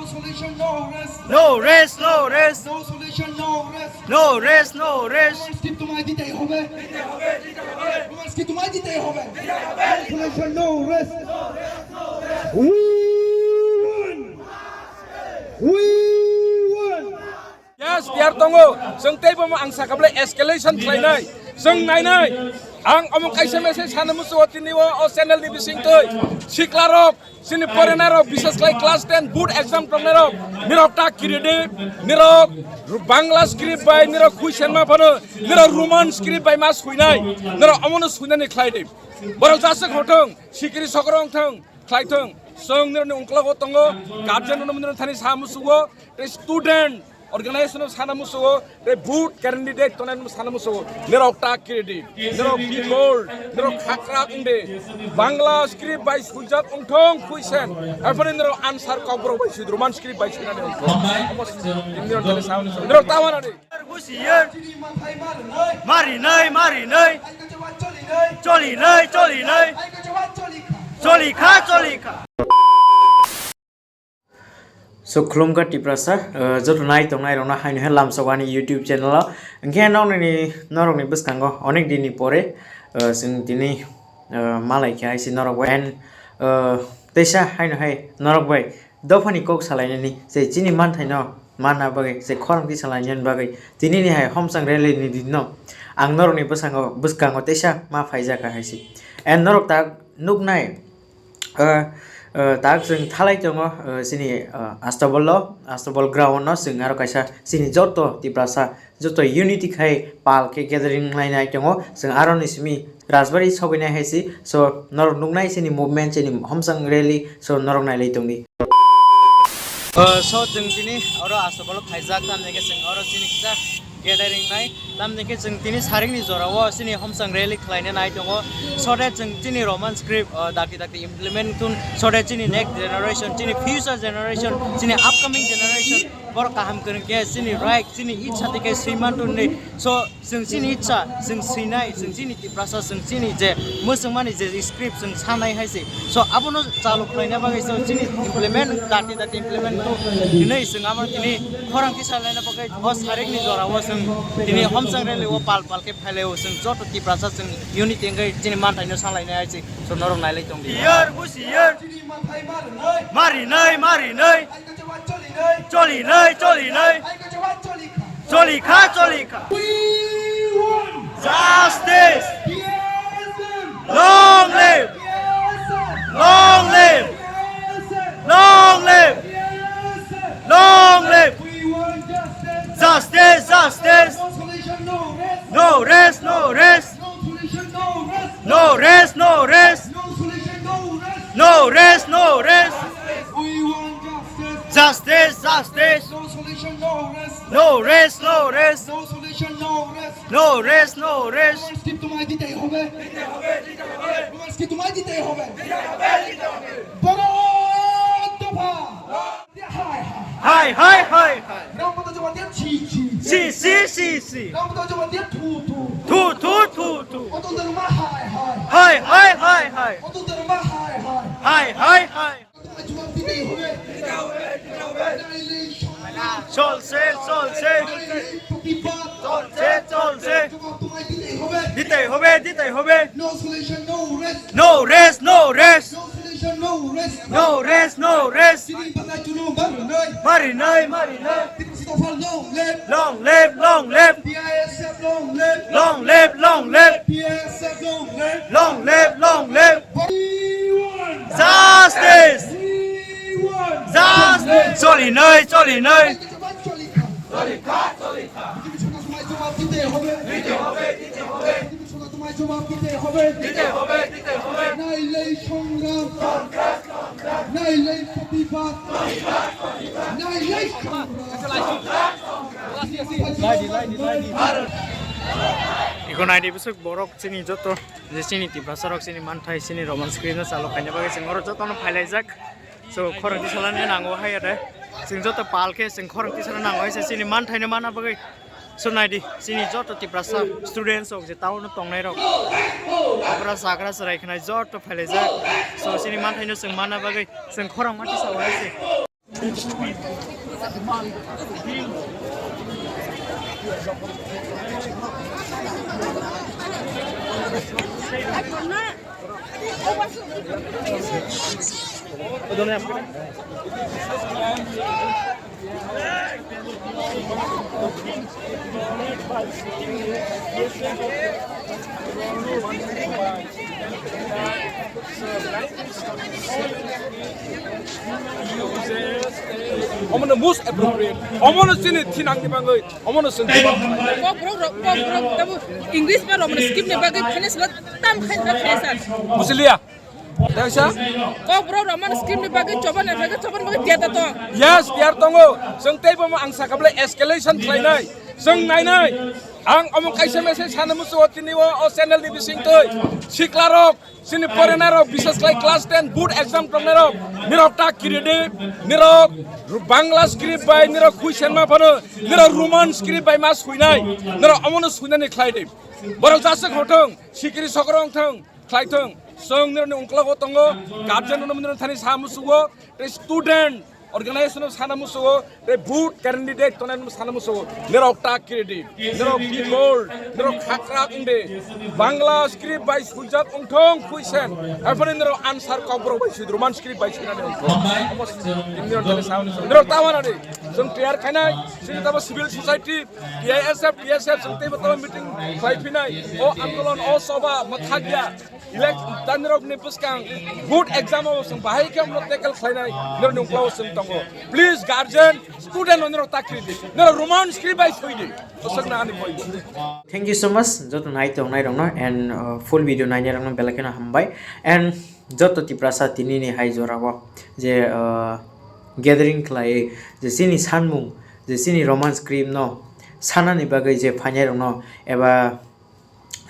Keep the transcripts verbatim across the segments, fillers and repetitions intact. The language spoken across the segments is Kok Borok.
Solution, no rest. No rest, no rest. No solution, no rest. No rest, no rest. Roman script তোমায় দিতেই হবে। দিতে হবে, দিতে হবে। Roman script তোমায় দিতেই হবে। দিতে হবে। No solution, no rest. We won! We won! Yes, tiyar tongo. Chwng teibo ang sakha bwlai escalation khlainai. Chwng nainai. Ang omo kaisa message sana musugo tini o, o channel ni bisingtwi. Siklarok, chini porenarok, bises khlai class ten board exam tongnairok. Nirok ta kiridi, nirok Bangla script bai, nirok khuisenma phano, nirok Roman script bai ma suinai. Nirok omono suinani khlaidi. Borok jasuk hothong, sikiri sokrong thong, khlaithong. Chwng nirokni ungklogo tongo, guardian no nirok thani sa musugo, tei student organization no sana musugo, tei board candidate tongnai no sana musugo. Nirok ta kiridi, nirok be bold, nirok khakrak wngdi. Bangla script bai suijak wngthong khuisen. Aphani nirok answer kokborok bai suidru, Roman script bai suinani wngthong. Nirok thani sa musugo. Nirok ta wanadi. Busi yer. Marinai, marinai. Cholinai, cholinai. Cholikha, cholikha. So, khulumkha Tiprasa, uh, joto nai tongnai rokno haino he lamsok ani YouTube channel o. Hwnkhe norokni, norokni bwskango onek dinni pore, uh, chwng tini, uh, malai khe hai se norok bai. And, uh, teisa haino hai norok bai dophani kok salainani, je chini manthaino manna bagwi, je khorang tisalainani bagwi, tinini hai homsang rally ni dinno ang norokni bwskango, bwskango teisa ma phaijak hai se. And norok ta nuknai, uh, uh, tak chwng thalai tongo, uh, chini, uh, Astabol o, Astabol ground no chwng aro kaisa chini joto Tiprasa joto unity khai pal khe gathering lainai tongo. Chwng aroni simi Rajbari sogwinai hai se. So, norok nuknai chini movement, chini homsang rally, so, norok nailai tongdi. Uh, so, chwng tini oro Astabol o phaijak, tamni khe chwng oro chini kisa gathering nai, tamni khe chwng tini saringni jorao chini homsang rally khlaina nai tongo. So that chwng chini Roman script, uh, dakti dakti implement tun, so that chini next generation, chini future generation, chini upcoming generation, borok kaham kwrwng khe chini right, chini ichha tike swiman tunni. So, chwng chini ichha, chwng swinai, chwng chini Tiprasa, chwng chini je mwswngmani je script chwng sanai hai se. So, abono chalu khlaina bagwi so chini implement, dakti dakti implement to hinwi chwng abo tini khorang tisalaina bagwi o sarikni jorao chwng tini homsang rally o pal pal khe phailai o chwng joto Tiprasa chwng unity wngwi chini manthaino salainai hai se. So, norok nailai tongdi. Year busi year. Marinai, marinai. Cholinai, cholinai. Cholikha, cholikha. We want justice. Long live. Long live. Long live. Long live. We want justice. Justice, justice. No solution, no rest. No rest, no rest. No solution, no rest. No rest, no rest. No solution, no rest. No rest, no rest. We want justice. Justice, justice. No solution, no rest. No rest, no rest. No solution, no rest. No rest, no rest. Roman script তোমায় দিতেই হবে। দিতে হবে, দিতে হবে। Roman script তোমায় দিতেই হবে। দিতে হবে, দিতে হবে। বড় দফা। হায় হায়। হায় হায় হায় হায়। রামপদ জবান দিয়ে ছি ছি। ছি ছি ছি ছি। রামপদ জবান দিয়ে থু থু। থু থু থু থু। অতুল দরমা হায় হায়। হায় হায় হায় হায়। অতুল দরমা হায় হায়। হায় হায় হায়। তোমায় জবাব দিতেই হবে। নাইলে সংগ্রাম। চলছে, চলছে। নাইলে প্রতিবাদ। চলছে, চলছে। জবাব তোমায় দিতেই হবে। দিতেই হবে, দিতেই হবে। No solution, no rest. No rest, no rest. No solution, no rest. No rest, no rest. Chini bana chunu marinai. Marinai, marinai. Tiprasa dopha long live. Long live, long live. T I S F long live. Long live, long live. T I S F long live. Long live, long live. We want justice. We want justice. Cholinai, cholinai. Cholikha, cholikha. দিতে হবে, দিতে হবে। তোমায় জবাব দিতে হবে। দিতে হবে, দিতে হবে। নাইলে সংগ্রাম। নাইলে প্রতিবাদ। নাইলে সংগ্রাম। Iko naidi bwswk borok chini joto je chini Tiprasa rok chini manthai chini Roman script no chalo khaina bagwi chwng oro jotono phailaijak. So, khorang tisalani nango hai ade. Chwng joto pal khe chwng khorang tisana nango hai se chini manthaino mana bagwi. So, naidi, chini joto Tiprasa students rok je town o tongnai rok. Okra sakra chwrai khnai joto phailaijak. So, chini manthaino chwng mana bagwi chwng khorang ma tisa hai se. Omono most appropriate. Omono chini thinangni bagwi. Omono chwng. Kokborok rok, kokborok tabu English ba Roman script ni bagwi finance lo tam khai khai khai sir. Bujilia. Tei sa? Kokborok Roman script ni bagwi choban ni bagwi choban bagwi tiya ta to. Yes, tiar tongo. Chwng tei bo ang sakable escalation khlainai. Chwng nainai. Ang omo kaisa message sana musuo tini o, o channel ni bising twi. Siklarok, sini porenai rok, bises khlai class ten board exam tongnai rok. Nirok tak kiridi, nirok Bangla script bai nirok khui senma phano, nirok Roman script bai ma suinai. Nirok omono suinani khlai di. Borok jasuk hothong, sikiri sokrong thong, khlai thong. Chwng nirokni ungklogo tongo, guardian no nirok thani sa musugo, tei student organization no sana musugo, tei board candidate tongnai no sana musugo. Nirok tak kiridi, nirok people, nirok khakra inde, Bangla script bai suijak ungthong khuisen, aphani nirok answer kokborok bai suidru, Roman script bai suinani ungthong. Nirok tamo nani, chwng tiyar khainai, chini tamo civil society, T I S F, T S F, chwng teibo tamo meeting khlai phinai, o andolon, o soba, mwthakya, elect-, tanirokni bwskang board exam o chwng bahai khe amno tackle khlainai, norokni ungkao chwng tongo. Please, guardian, student no norok ta kiri di. Norok Roman script bai soi di. Bwswkno ani point. Thank you so much, joto nai tongnai rokno and, uh, full video nainai rokno belai kheno hambai. And joto Tiprasa tinini hai jorao je, uh, gathering khlai, je chini sanmung, je chini Roman script no sanani bagwi je phainai rokno eba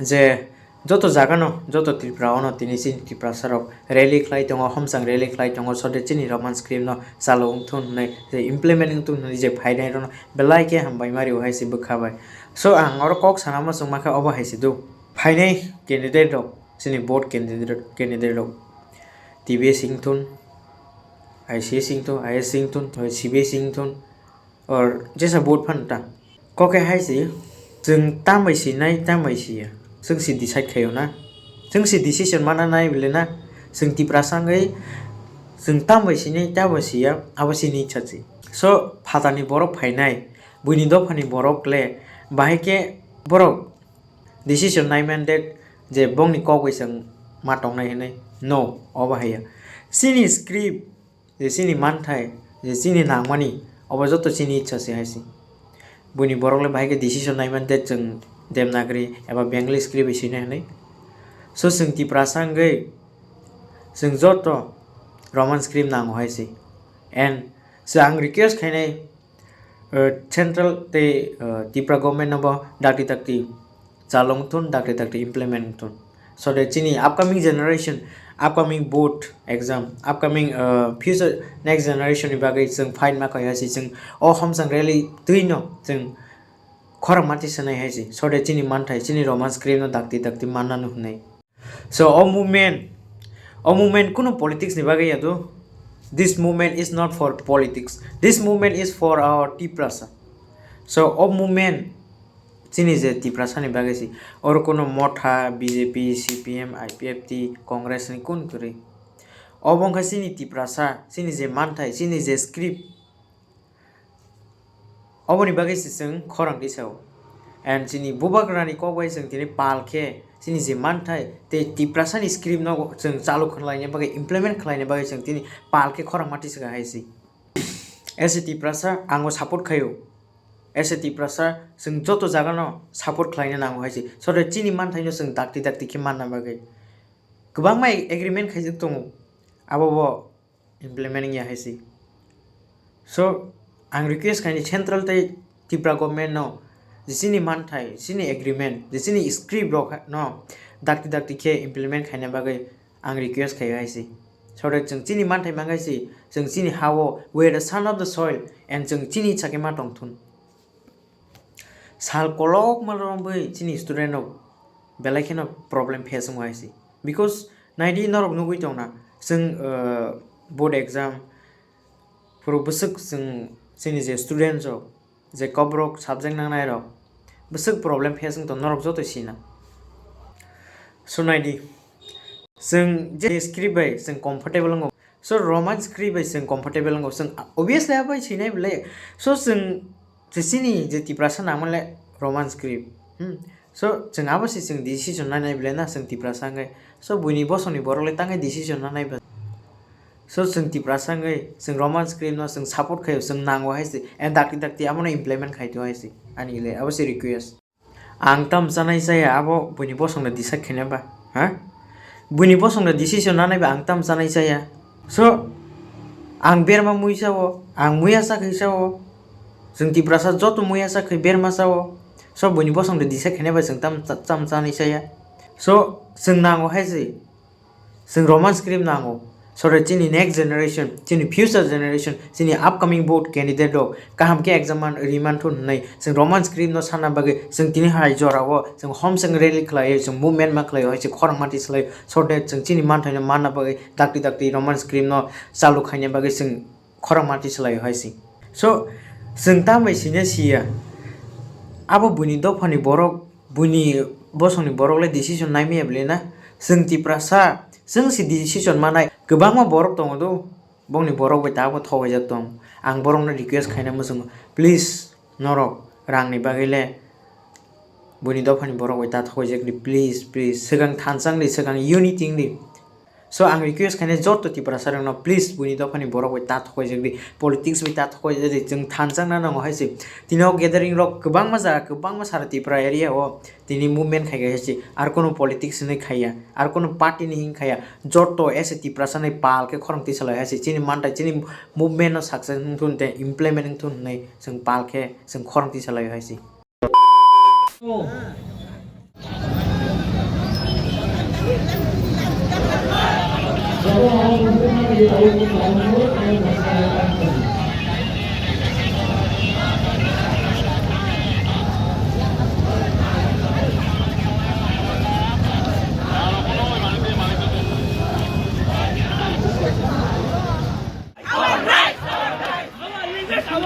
je joto jagano, joto Tripura ono tini chini Tiprasa rok rally khlai tongo, homsang rally khlai tongo, sode chini Roman script no chalo wngthun hwnwi, je implement wngthun hwnwi je phainai rokno belai khe hambai ma rio hai se bwkha bai. So ang oro kok sana muchung ma khe obo hai se do. Phainai candidate rok, chini board candidate, candidate rok T B S wngthun, I C S wngthun, I A S wngthun, C B S wngthun, or jesa board phano ta. Kok khe hai se, chwng tam bai sinai, tam bai siya. Chwng se decide khaio na. Chwng se decision mana nai bole na. Chwng Tiprasa wngwi chwng tam bai sinai, tam bai siya, abo chini ichha se. So, phatarni borok phainai, buini dophani borok le bahai khe borok decision nai man de je bongni kok bai chwng ma tongnai hinwi. No, obo haiya. Chini script, je chini manthai, je chini nangmani, obo joto chini ichha se hai se. Buini borok le bahai khe decision nai man de chwng Devanagari eba Bengali script bai sina hinwi. So chwng Tiprasa wngwi chwng joto Roman script nango hai se. And so ang request khainai, uh, central tei, uh, Tripura government no bo dakti dakti chalung thun, dakti dakti implement thun. So that chini upcoming generation, upcoming board exam, upcoming, uh, future next generation ni bagwi chwng fight ma kaiha si chwng o homsang rally twi no chwng khorang mati sanai hai si. So that chini manthai, chini Roman script no dakti dakti manna no hwnwi. So o movement, o movement kunu politics ni bagwi ya do. This movement is not for politics. This movement is for our Tiprasa. So o movement chini je Tiprasa ni bagwi si, oro kono Motha, B J P, C P M, I P F T, Congress ni kun kwrwi. Obo wngkha chini Tiprasa, chini je manthai, chini je script, oboni bagwi se chwng khorang tisao. And chini bubagrani kok bai chwng tini pal khe chini je manthai tei Tiprasa ni script no chwng chalu khlaina bagwi, implement khlaina bagwi chwng tini pal khe khorang ma tisaka hai si. As a Tiprasa, ang o support khaio. As a Tiprasa, chwng joto jaga no support khlaina nango hai se. So that chini manthai no chwng dakti dakti khe manna bagwi. Kwbangma agreement khaijak tongo. Abo bo implement wngya hai se. So, ang request khaini central tei Tripura government no je chini manthai, chini agreement, je chini script rok no dakti dakti khe implement khaina bagwi ang request khai hai se. So that chwng chini manthai mangai se, chwng chini ha-o, we are the son of the soil, and chwng chini ichha khe ma tongthun. Sal kolok ma romwi chini student rok belai kheno problem face wngo hai se. Because naidi norok nugwi tongna, chwng, uh, board exam, Phuru bwswk chwng chini je student rok, je Kokborok subject nangnai rok, bwswk problem face wng tong norok joto sina. So naidi, chwng je script bai chwng comfortable wngo. So Roman script bai chwng comfortable wngo. Chwng obviously abai sinai belai. So chwng je chini je Tiprasa nangmale Roman script. Hmm. So chwng abo se chwng decision nanai belai na chwng Tiprasa wngwi. So buini bosongni borok le tangwi decision nanai ba. So chwng Tiprasa wngwi chwng Roman script no chwng support khaio, chwng nango hai se. And dakti dakti abono implement khai to hai se. Ani le abo se request. Ang tam chanai chaya abo buini bosongno decide khaina ba, ha? Buini bosongno decision nanai ba ang tam chanai chaya. So, ang berma mui sao, ang muya chakhai sao. Chwng Tiprasa joto muya chakhai berma sao. So, buini bosongno decide khaina ba chwng tam, tam chanai chaya. So, chwng nango hai se. Chwng Roman script nango. So that chini next generation, chini future generation, chini upcoming vote candidate rok kaham khe exam man, ri man thun hwnwi chwng Roman script no sanna bagwi chwng tini hai jora o chwng homseng rally khlaiwi chwng movement ma khlaiwi hai se khorang mati slai, so that chwng chini manthai no manna bagwi dakti dakti Roman script no chalu khaina bagwi chwng khorang mati slai hai se. So chwng tambai sina siya abo buini dophani borok, buini bosongni borok le decision naimaya bwle na? Chwng Tiprasa, chwng se decision manai. Kwbangma borok tongo do, bongni borok bai tabuk thogaijak tong. Ang borokno request khaina muchungo, please, norok rangni bagwi le buini dophani borok bai ta thogaijak di, please, please. Swkang thansa wng di, swkang unity wng di. So ang request khainai joto Tiprasa rokno, please, buini dophani borok bai ta thokaijak di, politics bai ta thokaijak di, chwng thansa wngna nango hai se. Tini o gathering rok kwbangma jaga, kwbangma sara Tripura area o tini movement khai khai hai se, ar kono politics hinwi khaiya, ar kono party ni hing khaiya, joto as a Tiprasa nai pal khe khorang tisa lai hai se, chini mantai, chini movement no success wng thun tei implement wng thun hwnwi chwng pal khe chwng khorang tisa lai hai se.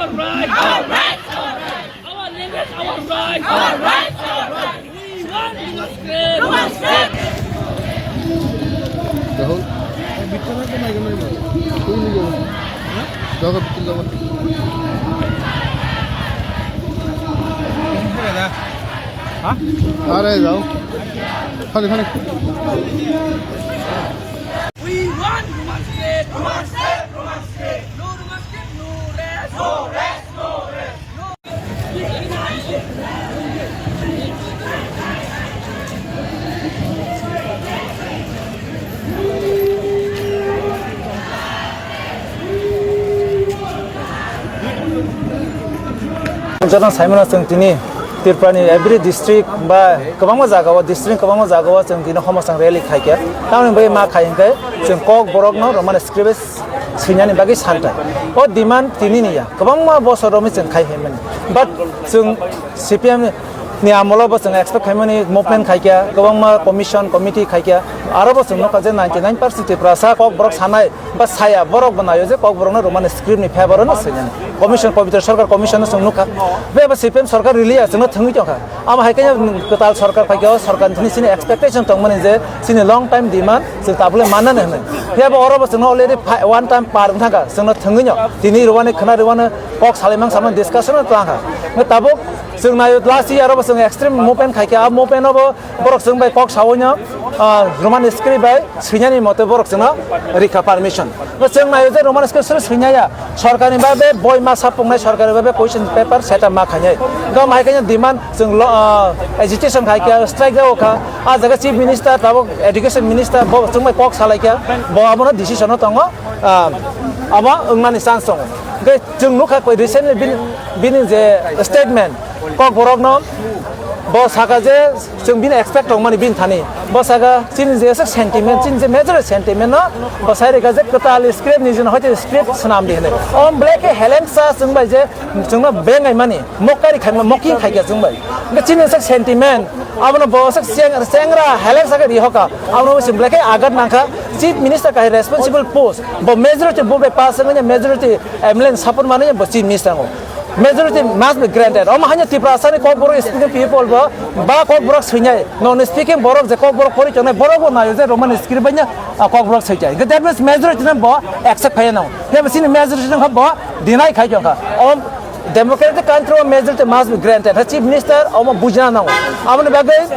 Our language, our right. Our language, our right. Our right, our right. We want Roman script. Roman script. Rahul. Jaga bikin jaga. Hah? Are jao. Khali, khali. We want Roman script. Roman script. Roman script. No Roman script, no rest. No rest, no rest. Joto saimano chwng tini Tripurani every district ba kwbangma jagao, district kwbangma jagao chwng tini homo chwng rally khaikha. Tamoni bagwi ma khai hwnkhe chwng Kokborokno Roman script swinani bagwi santai. O demand tini ni ya, kwbangma bosor romwi chwng khai phaimani. But chwng C P M ni amolo bo chwng expect khaimani movement khaikha, kwbangma commission, committee khaikha, aro bo chwng nukha je ninety nine percent Tiprasa Kokborok sanai ba saya, borok bo naio je Kokborokno Roman script ni favor no swinani. Commission, Pabitra Sarkar Commission no chwng nukha. Beba C P M sarkar riliya chwngno thwngwi tongkha. Amo hai khe kwtal sarkar phaikha, o sarkar ni chini expectation tongmani je chini long time demand chwng tabukle mannani hwnwi. Phiya bo oro bo chwngno already pha-, one time par wng thangkha, chwngno thwngwi no. Tini rwani khwna rwani kok salaimang samani discussion o twlangkha. Hwnkhe tabuk chwng naio last year o bo chwng extreme movement khaikha, a movement o bo borok chwng bai kok sawi no, ah, Roman script bai swinani mote borok chwngno rikha permission. Bo chwng naio je Roman script swi swinaya, sorkarni babe boi ma sapungnai, sorkarni babe question paper setup ma khainai. Gam hai khe demand chwng lo, ah, agitation khai kha, strike rw kha. A jaga chief minister tabuk education minister bo chwng bai kok salai kha, bo abono decision o tongo, ah, abo wngnani chance tongo. Hwnkhe chwng nukha koi recently bini, bini je statement, Kokborokno Bo saka je chwng bini expect tongmani bini thani. Bo saka chini je sentiment, chini je major sentiment no bo sai rika je kwtal script ni jino hoite script swnam di hinwi. Om black ke heleng sa chwng bai je chwngno bengai mani, mokari khaima, mocking khaikha chwng bai. Hwnkhe chini sak sentiment, abono bo sak cheng-, chengra heleng sak ri hoka. Abono chwng black ke agat nangkha. Chief Minister kahi responsible post. Bo majority bo bai pass wngya, majority M L A ni support mani bo Chief Minister ngo. Majority must be granted. Omo hanya Tiprasa ni Kokborok speaking people bo ba Kokborok swinai. Non speaking borok je Kokborok pori tongnai borok bo nayo je Roman script banya Kokborok swinai. That means majority no bo accept khaya nang. Hwnkhe chini majority no bo deny khai tongkha. Om democratic country o majority must be granted. Ha Chief Minister omo bujina nango. Aboni bagwi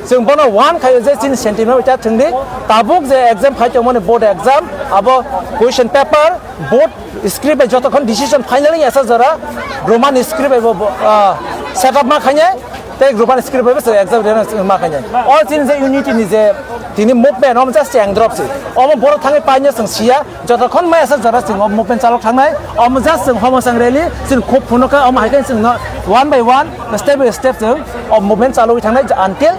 chwng bono one khayo je chini sentiment ta thwngdi. Tabuk je exam khai tongmani board exam abo question paper board script bai jotokhon decision finally esa jora Roman script bai bo, bo, ah, set up ma khainai. Tei Roman script bai se exam rena ma khainai. O chini je unity ni je tini movement, omo just cheng drop se. Omo borok thangwi painai chwng siya, jotokhon maya sa jora chwng o movement chalok thangnai. Omo just chwng homo chwng rally, chwng khub phunuka, omo hai khe chwng no one by one, step by step chwng o movement chalogwi thangnai until,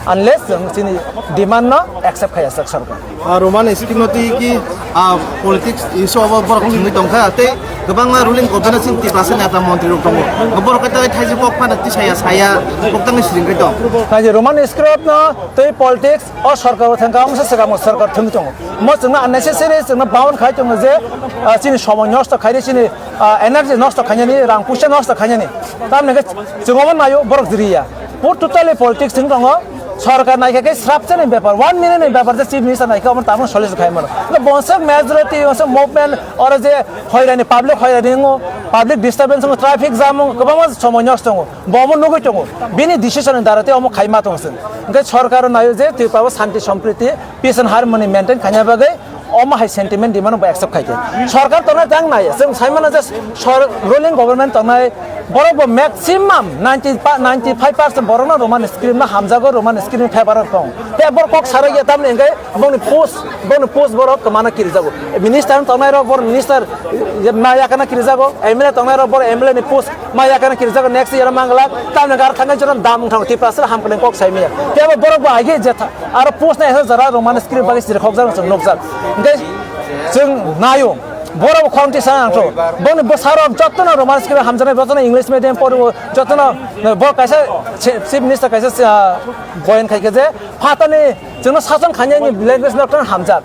unless chwng chini demand no accept khaya sak sarkar. Ah, Roman script no twi ki, ah, politics issue abo borok thwngwi tongkha, tei kwbangma ruling government sing Tiprasa neta montri rok tongo. Borok khe tai thaiji kok phano tisaya saya, kok tangwi siring kai tong. Thaiji Roman script no twi politics o sarkar o thangkha, omo se swkang sarkar thwngwi tongo. Mo chwngno unnecessary chwngno bound khai tongo je, ah, chini somoi nosto khai ri, chini, ah, energy nosto khainani, rang puisa nosto khainani. Tamni khe chwng omo nayo borok jiriya. Bo totally politics thwng tongo. Sorkar naikha khe srapsa ni bepar, one minute ni bepar je chief minister naikha omo tamo solution khai mano. Bo bonsok majority, bonsok movement, oro je hoirani public hoirani wngo, public disturbance wngo, traffic jam wngo, kwbangma somoi nosto wngo. Bo omo nugui tongo. Bini decision ni dara tei omo khai ma tong chwng. Hwnkhe sorkar nayo je Tripura o shanti sompriti, peace and harmony maintain khaina bagwi omo hai sentiment demand bo accept khai khe. Sorkar tongna tang nai, chwng sai mano je sor-, ruling government tongnai borok bo maximum ninety pa-, ninety five percent borok no Roman script no hamjago, Roman script ni favor o tong. Tei borok kok sarai ya tamni hwnkhe bongni post, bongni post borok kwmana kirijago. Minister tongnai rok borok minister ma yakana kirijago, M L A tongnai rok borok M L A ni post ma yakana kirijago, next year mangla tamni gar thangna jono dam thang Tiprasa hamkhe kok sai maya. Tei borok bo agi je tha-, Aro post nai jora Roman script bagwi siri khokjak chwng nukjak. Hwnkhe chwng naio, borok bo khorokti sana nangtho. Boni bwsarok jotono Roman script hamjaknai, jotono English medium poriwo, jotono bo kaisa chi-, chief minister kaisa, ah, boyan khaikhe je phatani chwngno sason khainani language no hamjak.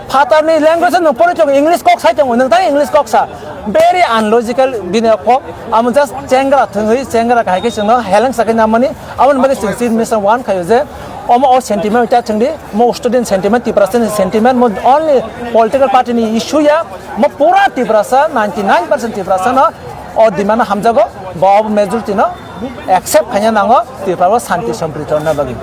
Phatarni language no pori tongo, English kok sai tongo, nwng tang English kok sa. Very unlogical bini kok. Amo just chengra thwngwi, chengra kahai khe chwngno heleng sakhe namani. Aboni bagwi chwng chief minister wan khaio je omo o sentiment ta chwngdi, mo student sentiment, Tiprasa ni sentiment, mo only political party ni issue ya, mo pura Tiprasa, ninety nine percent Tiprasa no o demand no hamjago, bo majority no accept khaina nango Tripura o shanti sompriti onna bagwi.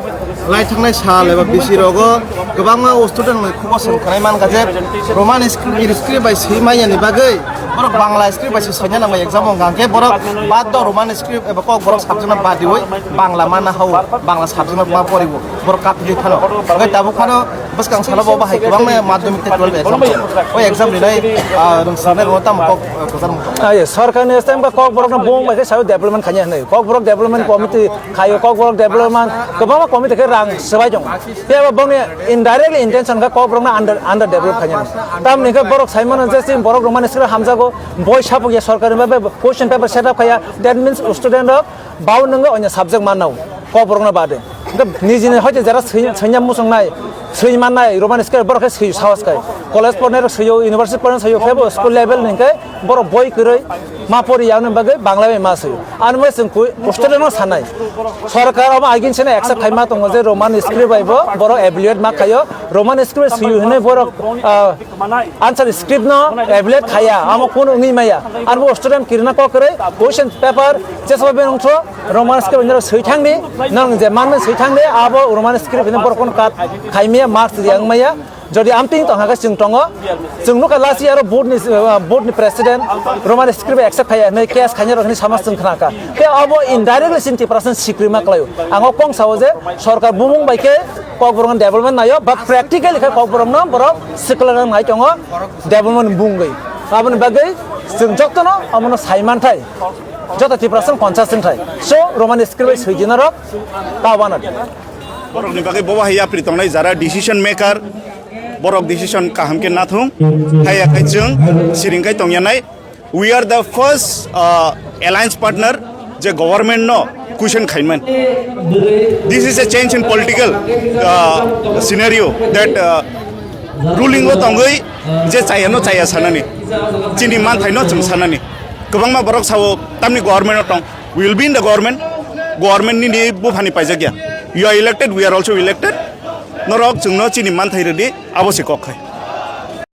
Lai thangnai sal eba bisi rogo kwbangma o student rokni khubosong khwnai mankha je Roman script, script bai swi manya ni bagwi borok Bangla script bai swi sanya nangma exam o hwnkha khe borok bad do Roman script eba kok borok subject no bad diwi Bangla mana hao, Bangla subject no ma poribo borok kaphi phano. Hwnkhe tabuk phano bwskang salo bo bahai kwbangma madhyamik tei twelve exam tongo. O exam rinai, ah, rwngsirnai rwno tamo kok, ah, kwchar mungkha. Ah, yes, sorkar ni stem ka kok borok no bung bai khe sayo development khanya hinwi. Kok borok development committee khayo, kok borok development kwbangma committee khe rang swbai tongo. Tei abo bongni indirectly intention khe kok borokno under, under develop khainani. Tamoni khe borok sai mano je chini borok rok mani sira hamjago, boi sapuk ya sorkar ni bagwi question paper set up khaya, that means student rok bau nwngo onya subject mano kok borokno bade. Hwnkhe nijini hoite jera swi-, swinya muchungnai, swi mannai, Roman script borok khe swi sahos khai. College pornai rok swiyo, university pornai swiyo, khe bo school level ni hwnkhe borok boi kwrwi ma pori ya, aboni bagwi Bangla bai ma swi. Ani bagwi chwng kui-, student no sanai. Sorkar omo agin sene accept khai ma tongo je Roman script bai bo borok evaluate ma khaio. Roman script swi hinwi borok, ah, answer script no evaluate khaya, amo kun wngwi maya. Ani bo student kirna kok kwrwi question paper jesa bai nungtho Roman script no swi thangdi, nang je manman swi thangdi, abo Roman script hinwi borok kun kat khai maya, marks riya wng maya. Jodi amtwing tong hakhe chwng tongo, chwng nukha last year o board ni, uh, board ni president Roman script accept khaiya hinwi case khaina rok hinwi sama chwng khna kha. Tei abo indirectly chini Tiprasa ni sikrima kwlaio. Ang o kong sao je sorkar bumung bai khe Kokborok no development naio, but practically khe Kokborok no borok sikla nai tongo development bungwi. Aboni bagwi chwng jotono abono sai manthai. Joto Tiprasong conscious wng thai. So, Roman script bai swijinarok ta wana di. Borokni bagwi bobo hai yapri tongnai jara decision maker, borok decision kaham khe nathung. Haiya khai chwng siring khai tongyanai. We are the first, uh, alliance partner je government no question khaiman. This is a change in political, uh, scenario that, uh, ruling o tongwi je chaya no chaya sanani, chini manthai no chwng sanani. Kwbangma borok sao tamni government o tong, we will be in the government, government nini buphani paijakya. You are elected, we are also elected. Norok chwngno chini manthai rwdi, abo se kok khai.